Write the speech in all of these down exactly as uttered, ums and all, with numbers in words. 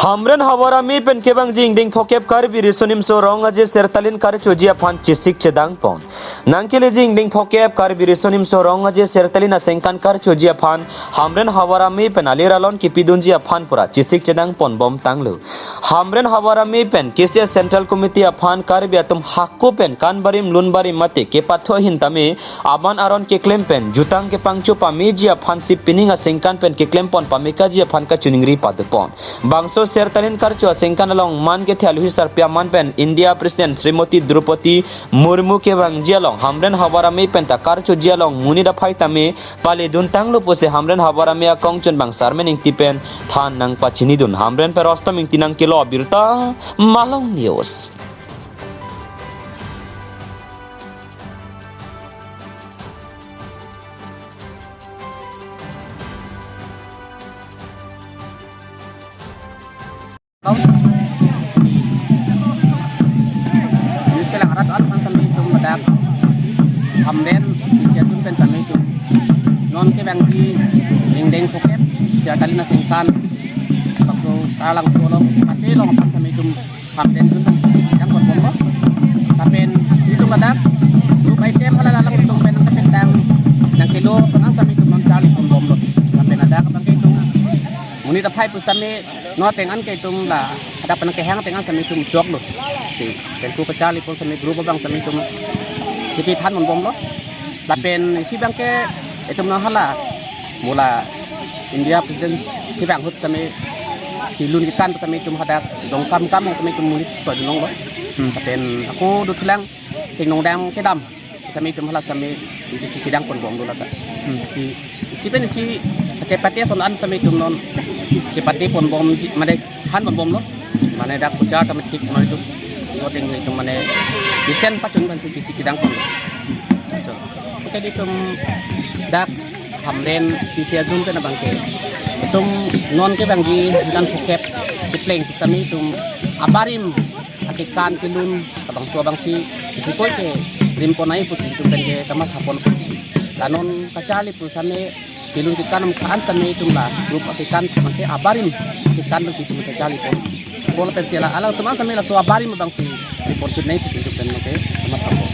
Hamren Havar Amei pen kevangji ingdeng phokep Karbi Riso Nimso Rong Aje Sertalin karchoji aphan chesik chedang pon. Nangkeleji ingdeng phokep Karbi Riso Nimso Rong Aje Sertalin asengkan karchoji aphan Hamren Havar Amei pen alir alon kipidunji aphan pura chesik chedang pon bom tanglo. Hamren Havar Amei pen K C S Central Committee aphan Karbi atum hako pen kan barim lun barim mate kepathu ahin tame aban aron keklem pen jutang kepangcho pameji aphan si pining asengkan pen keklem pon pamekaji aphan kachiningri pado pon. Bangso Sertalin karcho asengkan along man kethe aluhi sarpi aman pen India President Srimoti Droupadi Murmu kevangji along Hamren Havar Amei pen ta karchoji along monit aphai tame paledun tanglo pusi Hamren Havar Amei akongchun bang Sarmen Ingti pen than nangpachinidun. Hamren pen Rostom Ingti nangkelo abirta Malong News. News kelang arat al pan sami tum badak Hamren isi achun pen sami tum non kevangji ingdeng phokep Sertalin asengkan bangso Taralangso along pate along pan sami tum Hamren chun pen chesik chedang pon bomlo. Lapen itum badak group item hala alang itum pen nangkepindang nangkelo ason an sami tum non charli pon bomlo. Lapen ladak abang ke itum monit aphai pusitame non ateng an ke itum la hadak pen kehang ateng an sami itum choklo. Si pen ko kacharli pon sami group abang sami itum siki than pon bomlo. Lapen isi abang ke itum non hala mula India President kevang ahut sami kelun kekan sami itum hadak Dongkamukam sami itum monit pajunong lo. Hmm. Lapen ako dothulang Thengno Dang kedam sami itum hala sami isi chesik chedang pon bomlo lata. Hmm. Si isi pen isi chepate ason an sami itum non chepate pon bomji mane than pon bomlo. Mane dak puja tame thik noi itum. So ateng itum mane mesen pachun pen si chesik chedang pon. So, okay, itum dak Hamren P C achun pen abang ke itum non kevangji ingdeng phokep kepleng sami itum abarim akekan kelun labangso abang si isi koi kerim pon ai pusi itum pen ke kamatha pon pusi. La non kacharli pusitame kelun kekan alam an sami itum la group akekan abang ke abarim akekan pusi itum kacharli pon. Bol pen si la alangtum an sami laso abarim abang si report kit nai pusi itum pen ke kamatha pon.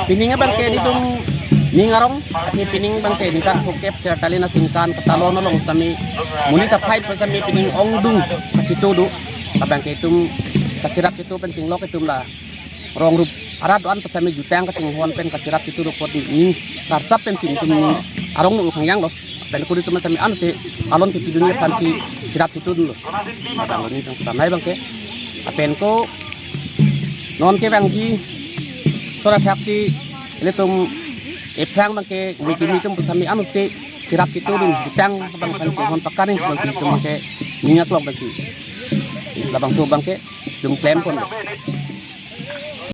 Pining abang ke itum ning arong, ati pining abang ke ingdeng phokep Sertalin asengkan katalon along sami monit aphai pusitame pining ongdung kachitu do. Abang ke itum kachirap chitu pen chinglok itum la rong rup arat do-an pusitame jutang kachinghon pen kachirap chitu do apot ning karsap pen si itum ning arong no khang yang lo. Pen kuri itum sami an si alon kepidunji aphan si chirap chitudunlo. Abang lo ni tang sanai abang ke. Lapen ko non kevangji sora thak si ilitum ephrang abang ke kimi kimi itum pusitame an si chirap chitudun jutang abang aphan chinghon pakaring aphan si itum abang ke ning aklok abang si. Isi labangso abang ke itum klem ponlo.